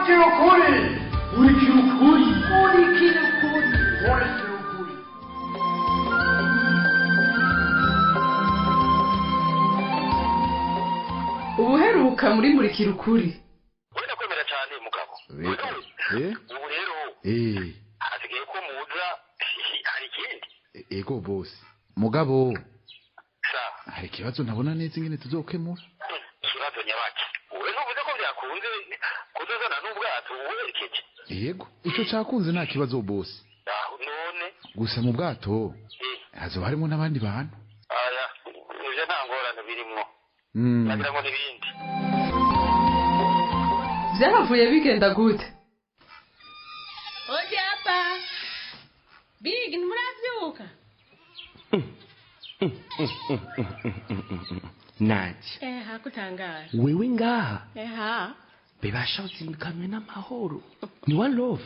Murikira ukuri. Murikira ukuri. Murikira ukuri. Murikira ukuri. Ubuheruka muri Murikira ukuri. Urenda kwemera cyane mugabo. Ubu rero hasigaye ko muza hari ikindi. Ego boss. Mugabo. Hari ikibazo ntabona neza ingene tuzokemura. Ikibazo nyabaki. Uri ntuvuze ko byakunze kuduzana n'ubwato uwerekeje. Yego, ico cakunze nta kibazo boss. None gusa mu bwato hazoba harimo n'abandi bantu. Aya, ivyo nta ngorane birimwo. Nagira ngo n'ibindi. Byaravuye bigenda gute? Oje hapa. Big muravyuka. Naje. Hakutangara. Wewe ngaha. Bebasha uzinkamwe n'amahoro. Ni one love.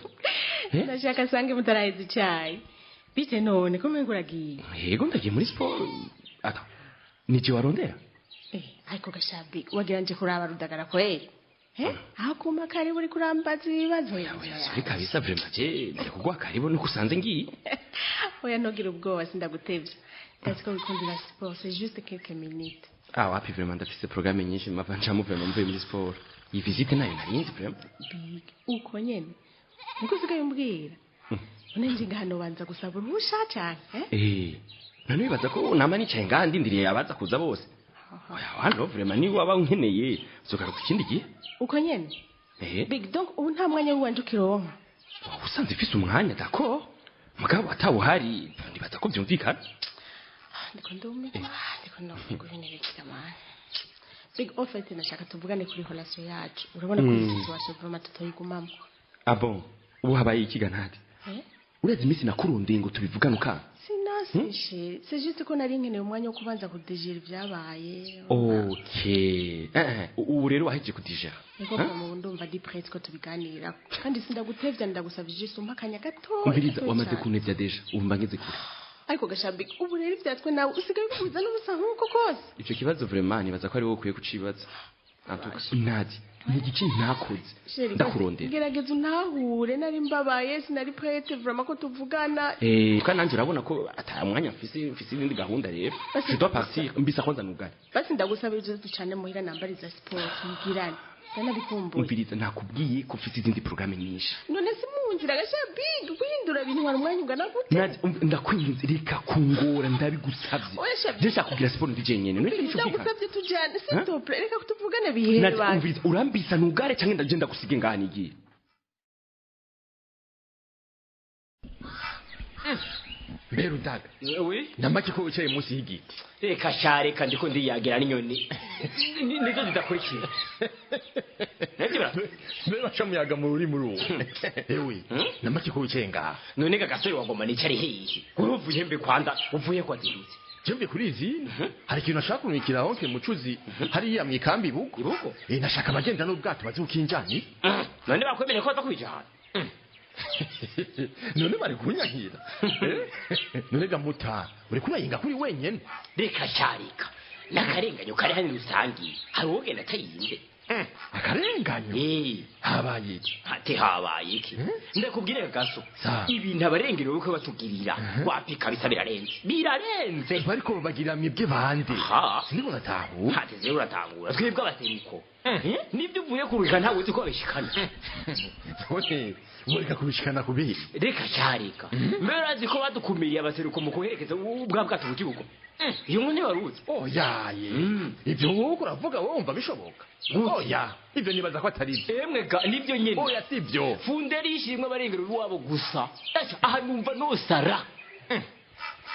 Ndashaka sange mutaraheza icayi. Bite none ko mwengo uragiye? Yego ndagiye muri sport. Ata. Nije warondera? Ariko gashabi wagira nje kuraba rudagara kweli. Aho kuma kari buri kurambaza ibibazo. Oya, sorry kabisa vraiment je ndakugwa karibu nuko usanze ngiye. Oya ntugira ubwoba sindagutevya. Ndazi ko wikundira sport, c'est juste quelques minutes. Ah wapi vraiment ndafise programme nyinshi mava nca muve mvuye muri sport. Iyi visite nayo narinzi vraiment. Big, uko nyene. Niko usigaye umbwira. None nje ngahano banza gusaba uruhusha cyane, None wibaza ko nama nicaye ngaha ndindiriye abaza kuza bose. Oya wano vraiment ni waba unkeneye uzogaruka ikindi gihe. Uko nyene? Big donc ubu nta mwanya wanje ukironka. Usanze ufise umwanya d'accord. Mugabo atawuhari ndibaza ko byumvikana. Ndiko ndumirwa, ndiko nokuguhenerekera mwana. Big offer nashaka tuvugane kuri relation yacu. Urabona ko iyi situation vraiment tutoyigumamo. Ah bon, ubu habaye ikiga ntati. Urazi iminsi nakurondeye ngo tubivugane uka. Sinasishe, c'est juste ko nari nkeneye umwanya wo kubanza kudijera ibyabaye. Okay. Ubu rero waheje kudijera. Niko mu ndumva di presse ko tubiganira. Kandi sindagutevya ndagusaba juste umpa akanya gato. Umviriza wamaze kunevya deja, ubu mba ngeze kure. Ariko gashabi ubu rero ivyatwe nawe usigaye ubihuza n'ubusa nkuko kose. Ico kibazo vraiment nibaza ko ari wowe ukwiye kucibaza. Antuka Nadi, ni igice ntakoze. Ndakurondera. Gerageza untahure nari mbabaye sinari prête vraiment ko tuvugana. Kandi nanje urabona ko ata mwanya mfise izindi gahunda rero. Je dois partir mbisa kwanza nugari. Basi ndagusaba ivyo ducane muhira nambariza sport mugirane. Nanabikumbuye. Umviriza nakubwiye ko mfise izindi programme nyinshi. None si munzira gashabi guhindura ibintu wari umwanya ungana gute? Nadi ndakwinginze reka kungora ndabigusavye. Je nshaka kugira sport ndi jenyene. None nicyo kwika. Ndagusavye tujane s'il te plaît reka kutuvugane bihere bana. Nadi umviriza urambisa nugare canke ndaje ndagusige ngaha nigiye. Mbere ndaga. Oui. Namaki ko wicaye munsi y'igiti. Reka shareka ndiko ndiyagira n'inyoni. Nizo zidakurikira. Nabyo mbe baca muyaga mu rurimi ruwo. Ewe, namaki ko wicaye ngaha. None ga gasore wagoma nicari hehe. Uruvuye mbe kwanda, uvuye kwa dirutse. Jembe kuri izi hari ikintu nashaka kurungikira onke mucuzi hariya mu ikambi ibugo. Ibugo? Nashaka abagenda n'ubwato bazi ukinjani. None bakwemereye ko baza kwijana. None bari kunyankira. None gamuta uri kurayinga kuri wenyene. Reka sharika. Nakarenganyo kari hano rusangi. Hari uwogenda atayinde. Akarenganyo? Habaye iki? Ate habaye iki? Ndakubwira gaso. Ibintu abarengero uko batugirira. Wapi kabisa birarenze. Birarenze. Bariko bagira mwibwe bande. Siniko natahura. Hateze uratangura. Twebwe abaseruko. Nibyo uvuye kuruka ntawe uzi ko babishikana. None mureka kubishikana kubihe. Reka cyarika. Mbere urazi ko badukumiriye abaseruko mu kuherekeza ubwa bwato bugibuko. Iyo nkone waruzi. Oyaye. Ibyo wowe uravuga wumva bishoboka. Oya, ibyo nibaza ko atari byo. Emwe ga nibyo nyene. Oya sibyo. Funderi ishimwe abarengero wabo gusa. Aha numva nosara.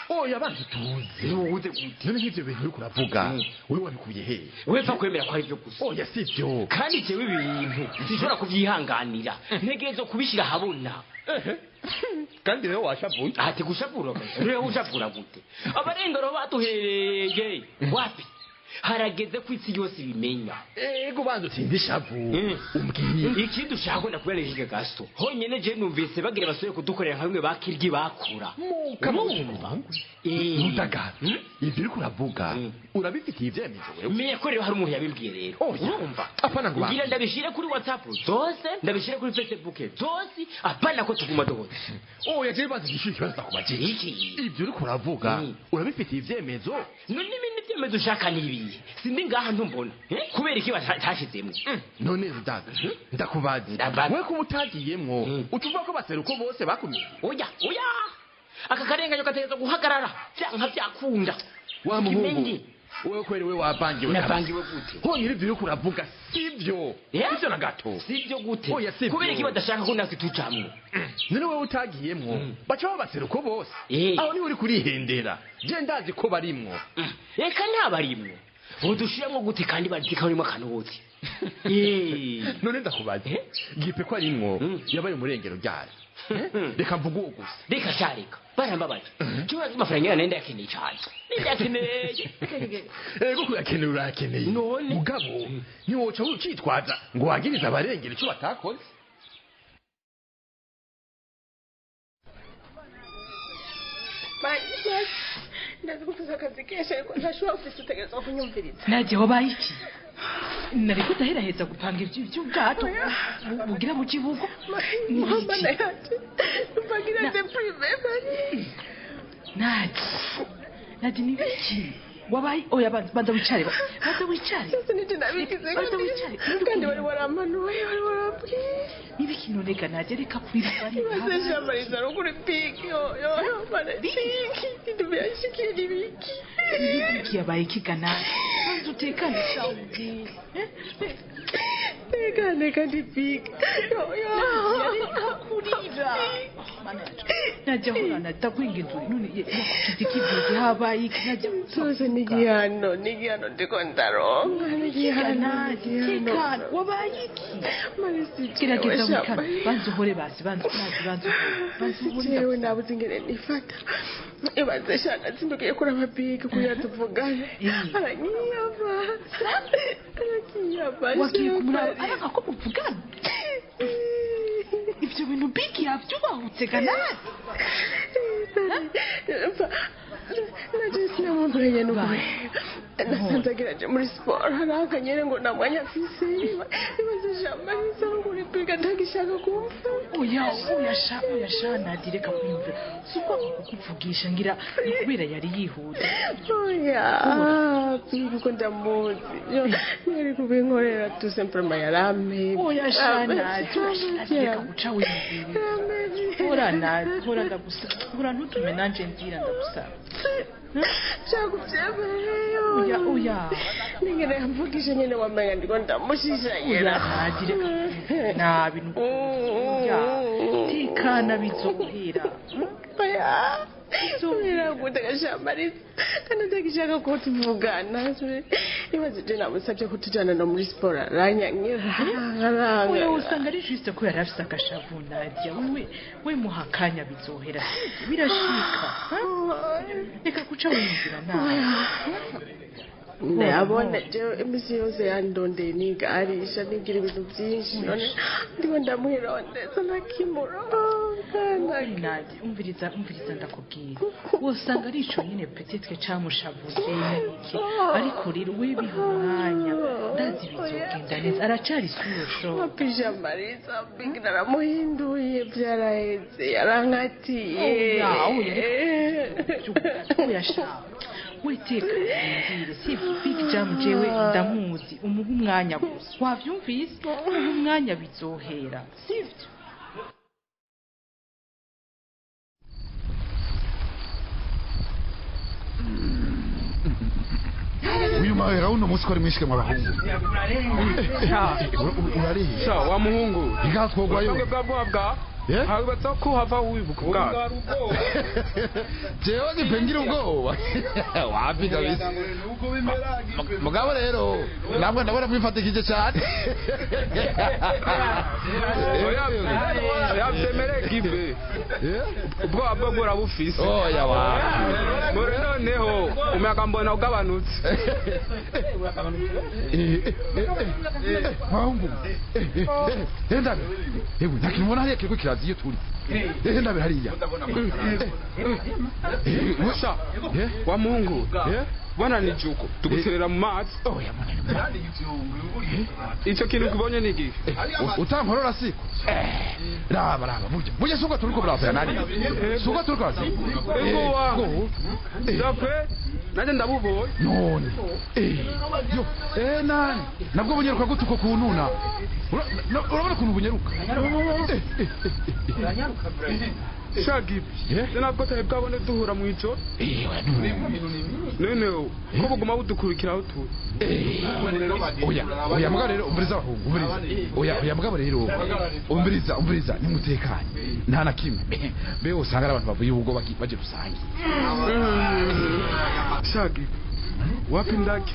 Oya bantu tuze. Nuze gute? None nk'ivyo bintu uriko uravuga, wewe wabikuye he? Wewe pfa kwemera ko ari byo gusa. Oya sibyo. Kandi jewe ibintu sinshobora kuvyihanganira. Ntegerezo kubishira habona. Kandi rero washavuye. Ati gushavura. Rero ushavura gute? Abarengero batuhereye. Wapi? Harageze ko isi yose ibimenya. Ego banza utsinde ishavu. Umbwire. Ikindi ushaka ndakubereka Gasto. Honyene je numvise bagira basubire kudukorera nka bimwe bakiryi bakura. Urumva? Rudaga. Ivyo uriko uravuga urabifitiye ivyemezo wewe? Menya ko rero hari umuntu yabimbwiye rero. Urumva? Apana ngo ngira ndabishire kuri WhatsApp zose, ndabishire kuri Facebook zose, apana ko tuguma dohotse. Oya je banza igishuri kibazo ndakubagira. Iki? Ivyo uriko uravuga urabifitiye ivyemezo? None ibindi vyemezo ushaka ni ibihe? Sindi ngaha ntumbona. Kubera iki batashizemwo? None Rudaga ndakubaza. Wewe kuba utagiyemwo utuvuga ko baseruko bose bakumye. Oya, oya. Aka karenganyo kategeza guhagarara vyanka vyakunda. Wa muhungu wewe kweri wewe wapangiwe. Napangiwe gute? Honyine ivyo uriko uravuga sivyo. Sivyo na gato. Sivyo gute? Oya sivyo. Kubera iki badashaka ko natwe tujamwo? None wewe utagiyemwo baca babaseruko bose. Aho niho uri kurihendera. Je ndazi ko barimwo. Eka ntabarimwo. Bodushiramwo gute kandi bazi ko harimo akanotsi? None ndakubaza. Gipe ko arimwo yabaye umurengero ryari? Reka mvuge uwo gusa. Reka shareka. Barambabaje. Cyo amafaranga yana nenda yakeneye cyane. Nenda yakeneye. Ego kuyakeneye urayakeneye. None mugabo ntiwoca ucitwaza ngo wagirize abarengero icyo batakoze. Ndazi ko ufise akazi kenshi ariko ntashobora ufise utegerezwa kunyumviriza. Naje wabaye iki? Nariko ndaheraheza gupanga ivy'ubwato bugira mu kibugo. Mana yanje, mbagira deprime mani. Naje. Naje ni biki? Wabaye oya banza wicare. Banza wicare. Sasa nije nabigize banza wicare. Kandi wari waramanuye wari warambwiye. Nibiki none ga naje reka kwirwa ni. Ibaze shamariza ruguru piki yo yo mana piki ndubiyashikira ibiki. Ibiki yabaye kigana. Banza utekane sawa. Tekane kandi piki. Yo yo. Kurira. Najya hora ndakwinginze none yakugize kivuze habaye iki najya zose n'igihano n'igihano ndiko ndaronka n'igihano tekana wabaye iki gerageza wikane banza uhore basi banza banza banza uhore jewe nabuze ingene nifata ibaze shana zindukiye kuraba bigi kugira tuvugane aranyiyava arakiyava wagiye kumuraba aranga ko muvugana ivyo bintu bigi yavyubahutse ganani naje sinamumburenye n'ukuri nasanze agira muri siporo aranka nyene ngo nta mwanya afise ibaze jamariza ruguru biga ntagishaka kumva oya oya sha oya sha Nadia reka kwiyumvira si uko kukuvugisha ngira ni kubera yari yihuta oya biga uko ndamuzi ntiyari kubinkorera tout simplement yarampebye oya sha Nadia reka guca wiyumvira hora Nadia hora ndagusaba hora ntutume nanje ndira ndagusaba Shakuvyemereyo. Oya oya. Ningene yamvugije nyene wamenga ndiko ndamushishanyira. Oya Nadia reka nabi nukuya. Tekana bizohera. Oya. Bizohera gutega kandi ndagishaka ko tuvugana. Ibaze je namusabye ko tujana no muri siporo aranyankira. Oya usanga ari juste ko yari afise agashavu Nadia. Wewe we muha akanya bizohera. Birashika. Reka kuca wiyumvira nabi. Ndabona jewe imisi yose yandondeye nigarisha nigira ibintu byinshi none ndiko ndamwirondeza nakimura. Nadia umviriza umviriza ndakubwira wosanga ari ico nyene peut-être camushavuze iki ariko rero we biha umwanya ndazi bizogenda neza aracari surusho Pija Marisa big naramuhinduye byaraheze yarankatiye. Oya oya oya sha witeka ndire si big jam jewe ndamuzi umuha umwanya gusa wavyumvise umuha umwanya bizohera sivyo. Uyu mahera uno munsi ko ari mwinshi mwa bahungu. Urariye. Sha wa muhungu. Igatwogwayo. Bwa bwa bwa. Wibaza ko hava wibuka ubwato? Jewe Gipe ngira ubwoba wapi kabisa. Mugabo rero namwe ndabona mwifatikije cyane. Oya byemere Gipe, ubwoba bwo burabufise. Oya wapi. Muri noneho umuyaga mbona ugabanutse. Mahungu, ndabe ewe nta kintu mbona hariya kiriko kiraza iyo turi. Ndabe hariya. Musa wa Mungu, bwana ni juko tuguterera mu mazi. Oya mwana, icyo kintu kubonye ni igihe utankorora siko. Raba raba burya burya suko turiko buraza nani suko turiko buraza. Ego wangu ndapfe nanjye ndabubonye none. Yo nani nabwo bunyeruka gute uko kununa? Urabona ukuntu bunyeruka? Shagi, nabwo tutari bwabone duhura mu ijoro. None ko buguma budukurikira aho turi. Oya oya mugabo rero umviriza abahungu, umviriza. Oya oya mugabo rero umviriza, umviriza nimutekanye nta na kimwe. Mbe usanga ari abantu bavuye ubwo baje rusange. Shagi, wapi ndaki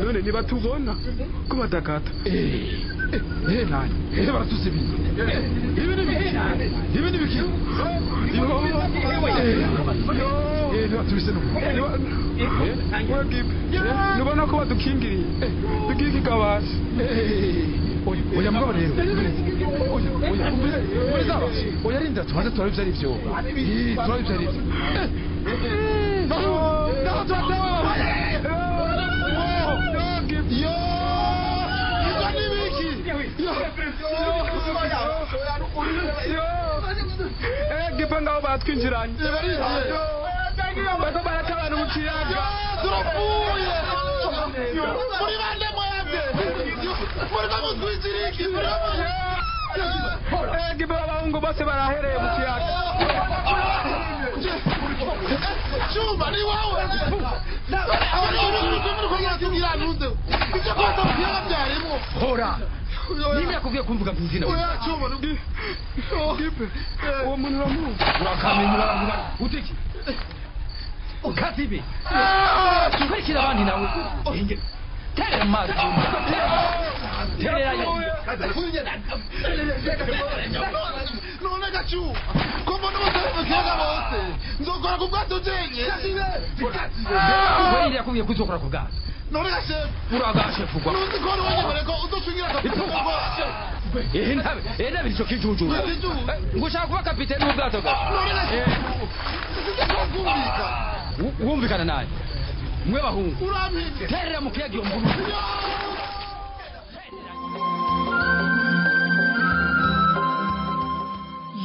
none niba tubona ko badakata. Nani baratusibiye. Ibi ni biki? Ibi ni biki? Nibatubise nubona ko badukingiriye tugiye kikabasha. Oya mugabo rero oya oya umviriza oya rinda tubanze turabe ivyo ari vyo. Turabe ivyo ari vyo. Naho tubatewe. Yo ivyo ni biki? Gipe ngaho batwinjiranye bariko baratabana mu kiyaga. Turapfuye muri bande mwebwe muriko mutwinjira iki? Gipe abahungu bose barahereye mu kiyaga. Chuma ni wawe hora nimba yakubwiye kumvuga mu izina. Oya Chuma Gipe uwo muntu uramuzi? Urakamenya uravuga utiki kazibe kurikira abandi nawe terera amazi terera. None gacu ko mbona bose mu kiyaga bose nzokora ku bwato jenye. Wewe yakubwiye kuzokora ku bwato? None gashefu uragashefu gwa ntuzi ko wari wanyemere ko uzoshungira kapitene. Ntabe ntabe ico kijuju ngo ushaka kuba kapitene w'ubwato bwa. None gashefu kumvikana wumvikana naye mwe bahungu urampinze terera mu kiyaga iyo mvuru.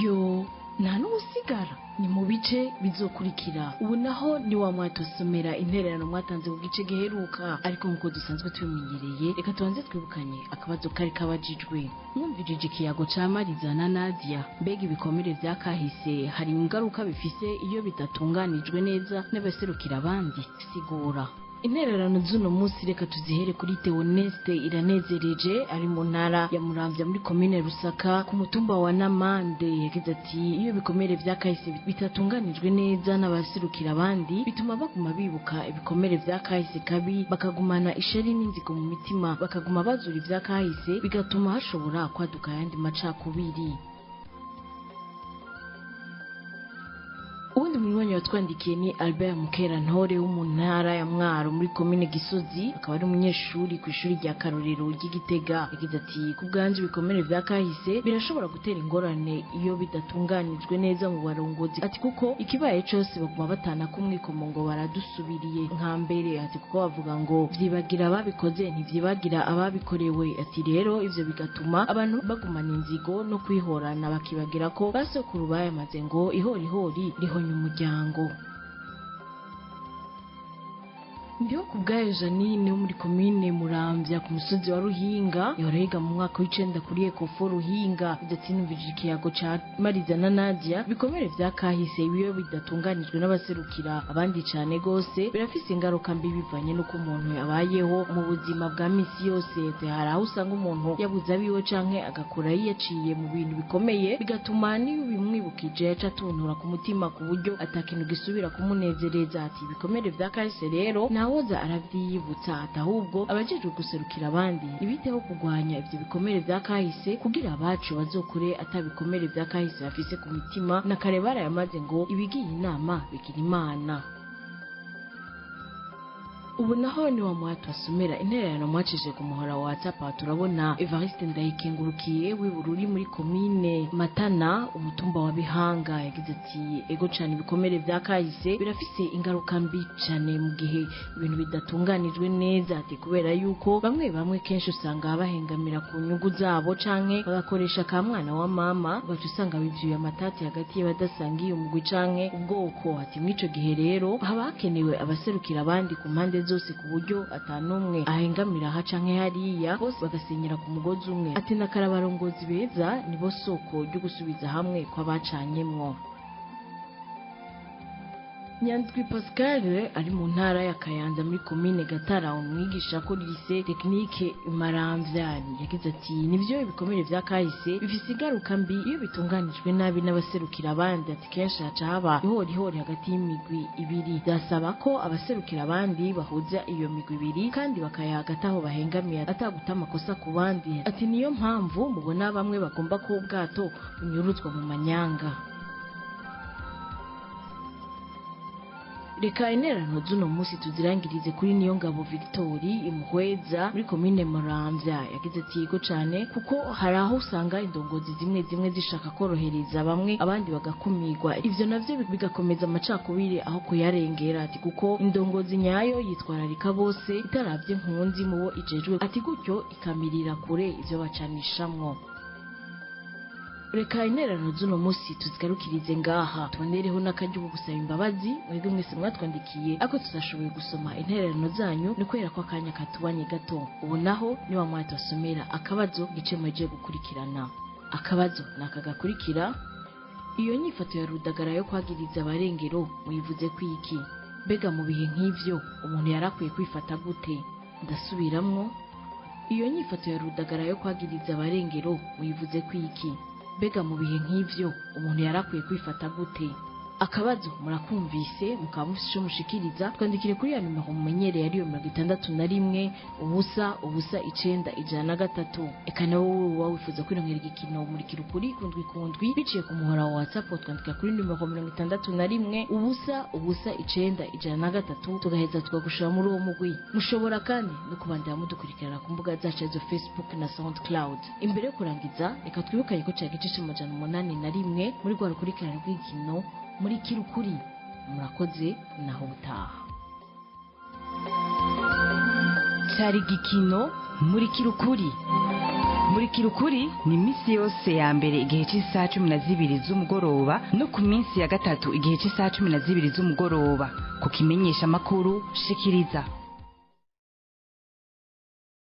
Yo nta n'usigara ni mu bice bizokurikira. Ubu naho ni wa mwatusomera intererano mwatanze ku gice giheruka, ariko nk'uko dusanzwe tubimenyereye reka tubanze twibukanye akabazo kari kabajijwe. Mwumvirije ikiyago ca Mariza na Nadia, mbega ibikomere vya kahise hari ingaruka bifise iyo bidatunganijwe neza n'abaserukira abandi? Sigura. Intererano z'uno munsi reka tuzihere kuri Theoneste Iranezereje ari mu ntara ya Muramvya muri komine Rusaka ku mutumba wa Namande. Yagize ati iyo bikomere vya kahise bitatunganijwe neza n'abaserukira abandi bituma baguma bibuka ibikomere vya kahise kabi, bakagumana ishari n'inzigo mu mitima, bakaguma bazura ivya kahise, bigatuma hashobora kwaduka ayandi macakubiri. Uwundi munywanyi watwandikiye ni Albert Mukerantore wo mu ntara ya Mwaro muri komine Gisozi, akaba ari umunyeshuri ku ishuri rya Karorero ry'Igitega. Yagize ati ku bwanje ibikomere vya kahise birashobora gutera ingorane iyo bidatunganijwe neza mu barongozi, ati kuko ikibaye cose baguma batana kumwikomo ngo baradusubiriye nka mbere, ati kuko bavuga ngo vyibagira ababikoze ntivyibagira ababikorewe, ati rero ivyo bigatuma abantu bagumana inzigo no kwihorana bakibagira ko basokuru bayamaze ngo ihorihori rihonya umuryango. Ndiho kubwayo Janine wo muri komine Muramvya ku musozi wa Ruhinga, yahora yiga mu mwaka w'icenda kuri Ecofo Ruhinga. Bidatsinumvije ikiyago ca Mariza na Nadia, ibikomere vya kahise iyo bidatunganijwe n'abaserukira abandi cane gose birafise ingaruka mbi bivanye n'uko umuntu abayeho mu buzima bwa misi yose. Hari aho usanga umuntu yabuze abiwe canke agakura yiyaciye mu bintu bikomeye, bigatuma n'iyo bimwibukije aca atuntura ku mutima ku buryo atakintu gisubira kumunezereza. Ati ibikomere vya kahise rero ntawoza aravyiyibutsa, ati ahubwo abajejwe guserukira abandi ibiteho kurwanya ivyo bikomere vya kahise kugira abacu bazokure atabikomere vya kahise bafise ku mitima. Na kare barayamaze ngo ibigiye inama bigira Imana. Ubu naho ni wa mwatu asomera intererano mwacishije ku muhora wa WhatsApp. Turabona Evariste Ndayikengurukiye w'ibururi muri komine Matana umutumba wa Bihanga, yagize ati ego cyane ibikomere vya kahise birafise ingaruka mbi cyane mu gihe ibintu bidatunganijwe neza, ati kubera yuko bamwe bamwe kenshi usanga bahengamira ku nyungu zabo canke bagakoresha ka mwana wa mama, ugaca usanga bivyuye amatati hagati y'abadasangiye umugwi canke ubwoko. Ati mw'ico gihe rero haba hakenewe abaserukira abandi ku mpande zose ku buryo atanumwe ahengamira aha canke hariya, bose bagasenyera ku mugozi umwe. Ati nakarabarongozi beza nibo soko ryo gusubiza hamwe kw'abacanyemwo. Nyanzwi Pascal ari mu ntara ya Kayanza muri komine Gatara, umwigisha ko lycée technique Maramvya, yagize ati nivyo ibikomere vya kahise bifise ingaruka mbi iyo bitunganijwe nabi n'abaserukira abandi. Ati kenshi haca haba ihorihori hagati y'imigwi ibiri, byasaba ko abaserukira abandi bahuza iyo migwi ibiri kandi bakayaga ataho bahengamiye ataguta amakosa ku bandi. Ati niyo mpamvu mubona bamwe bagomba ko ubwato bunyuruzwa mu manyanga. Reka intererano z'uno munsi tuzirangirize kuri niyo ngabo Victory imuhweza muri komine Muramvya, yagize ati yego cane kuko hari aho usanga indongozi zimwe zimwe zishaka korohereza bamwe abandi bagakumirwa, ivyo navyo bigakomeza amacakubiri aho kuyarengera. Ati kuko indongozi nyayo yitwararika bose itaravye nkunzi mubo ijejwe, ati gutyo ikamirira kure ivyo bacanishamwo. Reka intererano z'uno munsi tuzigarukirize ngaha, tubonereho n'akaryo ko gusaba imbabazi mwebwe mwese mwatwandikiye ako tutashoboye gusoma intererano zanyu, ni kubera ko akanya katubanye gato. Ubu naho ni wa mwanya tubasomera akabazo gice mweje gukurikirana. Akabazo ni aka gakurikira: iyo nyifato ya Rudagara yo kwagiriza abarengero muyivuze kwiki? Mbega mu bihe nk'ivyo umuntu yarakwiye kwifata gute? Ndasubiramwo, iyo nyifato ya Rudagara yo kwagiriza abarengero muyivuze kwiki? Mbega mu bihe nk'ivyo umuntu yarakwiye kwifata gute? Akabazo murakumvise, mukaba mufise ico mushikiriza, twandikire kuri ya nimero mumenyereye ariyo 61 0 0 9 103. Eka nawe wowe wifuza kwironkera igikino murikira ukuri kundwi kundwi biciye ku muhora wa WhatsApp, twandika kuri nimero 61 0 0 9 103, tugaheza tukagushira muri uwo mugwi. Mushobora kandi no kubandanya mudukurikirana ku mbuga zacu zo Facebook na SoundCloud. Imbere yo kurangiza, reka twibukanye ko ca gice c'801 muri rwa rukurikirane rw'igikino muri kirukuri. Murakoze, naho butaha. Cari gikino muri kirukuri. Muri kirukuri ni misi yose ya mbere igihe cy'isaha 12 z'umugoroba no ku minsi ya gatatu igihe cy'isaha 12 z'umugoroba. Ku kimenyesha makuru shikiriza.